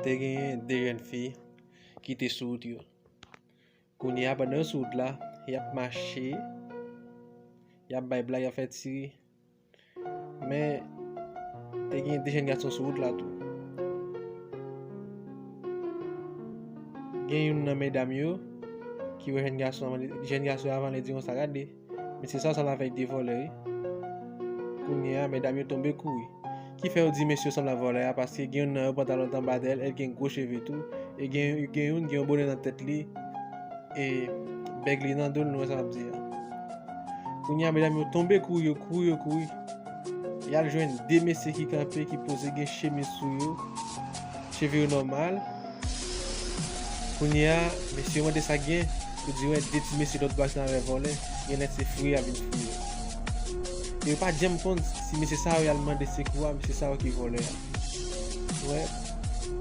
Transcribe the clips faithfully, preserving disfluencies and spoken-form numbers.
Te genyen de jèn fi ki te sou wout yo. Kounye a, pandan yo sou wout la, y ap mache, y ap bay blag, y ap fè ti ri. Men, te gen de jèn gason sou wout la tou. Gen youn nan medam yo ki wè jèn gason an, jèn gason an avan, li di konsa, "Gade, mesye sa sanble avèk de vòlè, wi." Kounye a, medam yo tonbe kouri. Ki fè yo di mesye yo sanble ak vòlè a, paske gen youn nan yo pantalon t anba dèyè l, e l gen gwo cheve tou. E gen, gen youn gen yon bonè nan tèt li, e bèg li nan do l, nou wè sa m ap di a. Kounye a, medam yo tonbe kouri, yo kouri, yo kouri. Y al jwenn de mesye ki kanpe, ki poze, gen chemiz sou yo, cheve yo nòmal. Kounye a, mesye yo mande sa k gen, yo di wè de ti mesye lòt bò a se avè vòlè, genlè se fouye y ap vin fouye. E yo pa t janm konn si mesye sa yo y al mande sekou a, mesye sa yo ki vòlè a. Wè,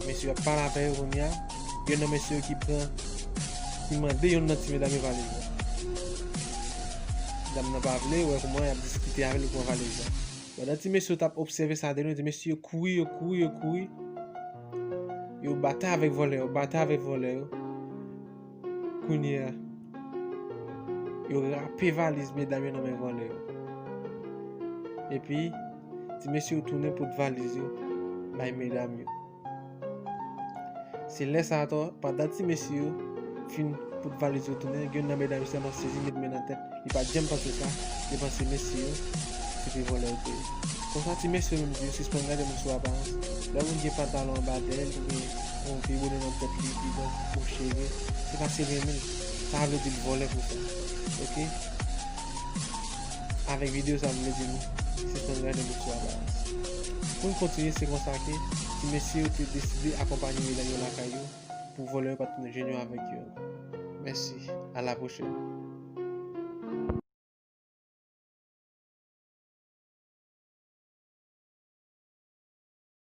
mesye yo ap pale avè yo kounye a, youn nan mesye yo ki pran, ki mande youn nan ti medam yo valiz la. Dam nan pa vle, wè kouman y ap diskite avè l, li pran valiz la. Pandan ti mesye yo t ap obsève sa de lwen, ti mesye yo kouri, yo kouri, yo kouri. Yo batay avèk vòlè yo, batay avèk vòlè yo. Kounye a, yo rape valiz medam yo nan men vòlè yo. Epi, ti mesye yo tounen pot valiz yo bay medam yo. Se lè sa a tou, pandan ti mesye yo fin pot valiz yo tounen, gen youn nan medam yo sèlman sezi, met men nan tèt. Li pa t janm panse sa, li panse mesye yo se te vòlè yo te ye. Konsa, ti mesye yo menm tou, yo sispann gade moun sou aparans. Lè moun gen pantalon anba dèyè l, oubyen yon vye bonè nan tèt li, ki gen gwo cheve, se paske l renmen l. Sa vle di l vòlè pou sa. Oke? Avèk videyo sa, m vle di nou, sispann gade moun sou aparans. Pou n kontinye, se konsa ke ti mesye yo te deside akonpanye medam yo lakay yo pou vòlè yo pa t tounen jwenn yo avèk yo ankò. Mèsi, a la pwochèn.